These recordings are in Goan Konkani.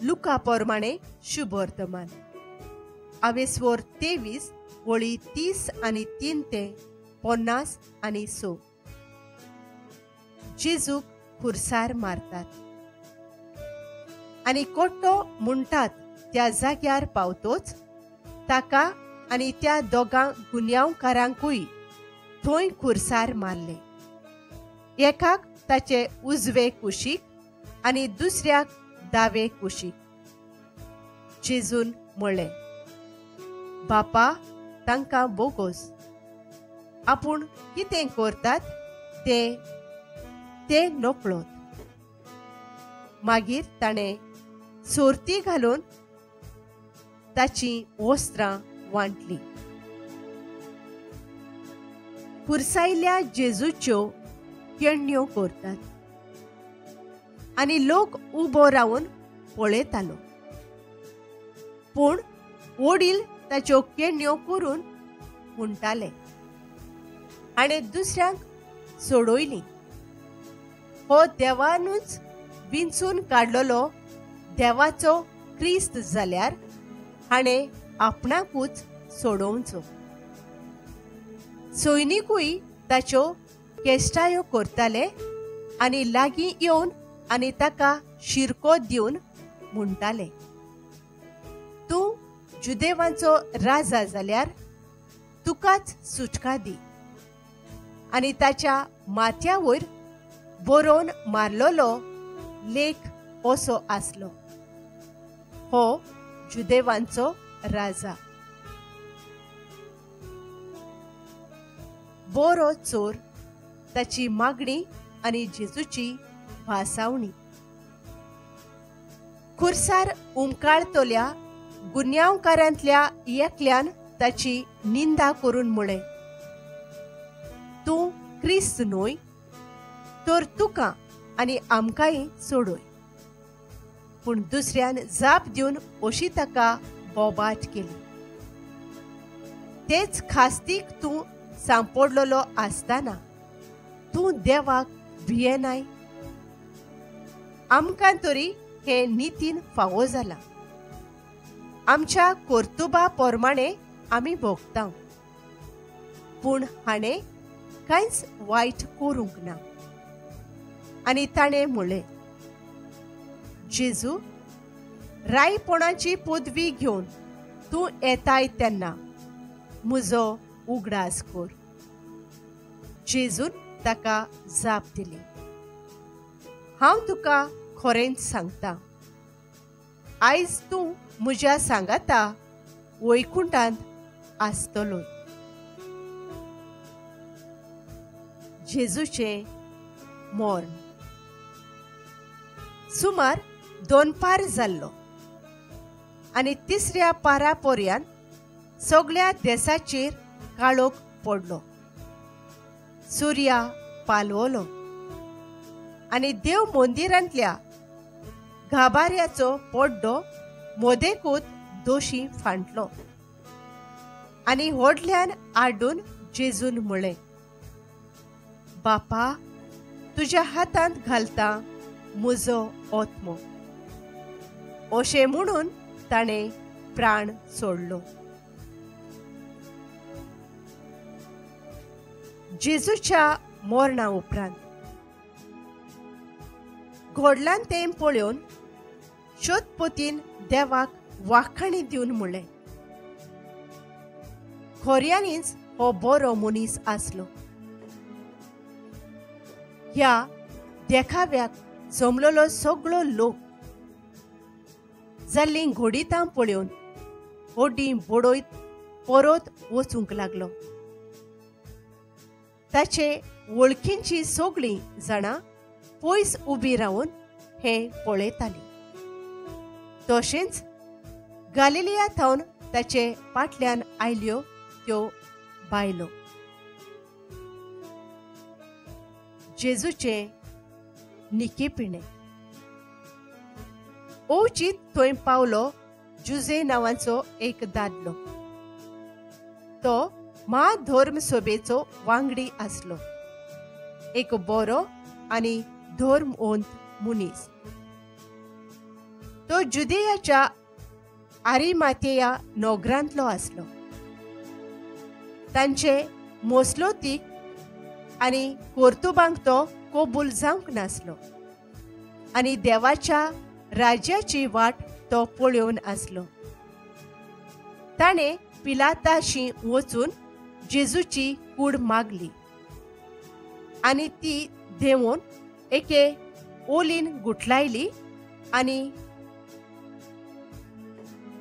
लुका पोरमाणे शुभवर्तमान आवेस्वोर 23 वळी 30 आनी 3 ते 50 आनी 6. जेजूक खुर्सार मारतात आनी कोट्टो म्हणटात त्या जाग्यार पावतोच ताका आनी त्या दोगां गुन्यांवकारांकूय थंय खुर्सार मारले. एकाक ताचे उजवे कुशीक आनी दुसऱ्याक दावे कुशीक. जेजून म्हळें, बापा, तांकां बोगोस, आपूण कितें करतात ते ते नकळत. मागीर ताणें सोर्ती घालून ताची वस्त्रां वांटली. खुर्सायल्या जेजूच्यो केण्ण्यो करतात आनी लोक उबो रावन पळयतालो, पूण वडील ताच्यो केण्ण्यो करून म्हणटाले आनी दुसऱ्यांक सोडयली. हो देवानूच विंचून काडलेलो देवाचो क्रिस्त जाल्यार हाणें आपणाकूच सोडोवचो. सैनिकूय ताच्यो केश्टायो करताले आनी लागीं येवन आनी ताका शिरको दिवन म्हणटाले, तूं जुदेवांचो राजा जाल्यार तुकाच सुटका दी. आनी ताच्या माथ्या वयर बरोवन मारलेलो लेख असो आसलो, हो जुदेवांचो राजा. बरो चोर, ताची मागणी आनी जेजूची भासावणी. खुर्सार उमकाळतल्या गुन्यांवकारांतल्या एकल्यान ताची निंदा करून म्हळें, तूं क्रिस्त न्हय तर तुका आनी आमकांय सोडय. पूण दुसऱ्यान जाप दिवन अशी ताका बोबाट केली, तेच खास्तीक तूं सांपडलेलो आसतना तूं देवाक भियेनाय? आमकां तरी हें नितीन फावो जालां, आमच्या कर्तुबा प्रमाणे आमी भोगता, पूण हाणें कांयच वायट करूंक ना. आनी ताणें म्हळें, जेजू, रायपणाची पदवी घेवन तूं येताय तेन्ना म्हजो उगडास कर. जेजून ताका जाप दिली, हांव तुका खरेंच सांगता, आयज तूं म्हज्या सांगाता वैकुंठांत आसतलो. जेजूचें मर्ण. सुमार 2 पार जाल्लो आनी तिसऱ्या पारा पर्यंत सगळ्या देसाचेर काळोख पडलो. सुर्या पालवलो आनी देव मंदिरांतल्या गाभाऱ्याचो पड्डो मोदेकूत दोशी फांटलो आनी व्हडल्यान आड्डून जेजून म्हळें, बापा, तुज्या हातांत घालता म्हजो आत्मो. अशें म्हणून ताणें प्राण सोडलो. जेजूच्या मरणा उपरांत घडलां तें पळोवन शोधपोतीन देवाक वाखाणी दिवन म्हळें, खऱ्यांनीच हो बरो मनीस आसलो. ह्या देखाव्याक जमलेलो सगळो लोक जाल्लीं घोडितां पळोवन होडी बडयत परत वचूंक लागलो. ताचे वळखींची सगळीं जाणां पयस उबी रावन हें पळयतालीं. तशेंच गालिलिया थावन ताचे फाटल्यान आयल्यो त्यो बायलो. जेजूचें निकेपिणें. अवचीत थंय पावलो जुजे नांवाचो एक दादलो. तो म्हाधर्म सभेचो वांगडी आसलो, एक बरो आनी धर्मवंत मनीस. तो जुदेयाच्या आरिमाथेया नोगरांतलो आसलो. तांचे मोसलोतीक आनी कोर्तुबांक तो कबूल जावंक नासलो आनी देवाच्या राज्याची वाट तो पळोवन आसलो. ताणें पिलाताशी वचून जेजूची कूड मागली आनी ती देंवोवन एके ओलीन गुठलायली आनी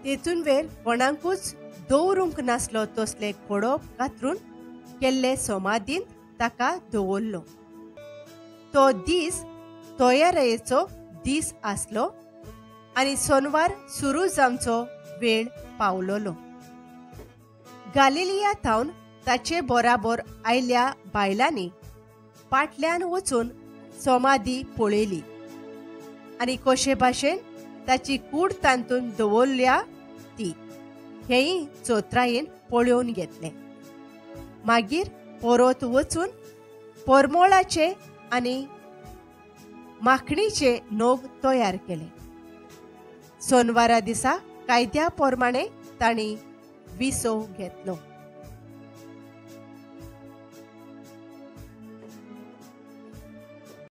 तेतून वेर कोणाकूच दवरूंक नासलो तसले घोडो कातरून केल्ले समाधींत ताका दवरलो. तो दीस तयारेचो दीस आसलो आनी सोनवार सुरू जावचो वेळ पावलोलो. गालिलिया थावन ताचे बराबर आयल्या बायलांनी पाटल्यान वचून समाधी पळयली आनी कशे भाशेन ताची कूड तांतून दवरल्या ती हेंय चोत्रायेन पळोवन घेतलें. मागीर परत वचून परमोळाचे आनी माखणीचे नोग तयार केले. सोनवारा दिसा कायद्या प्रमाणे तांणी विसव घेतलो.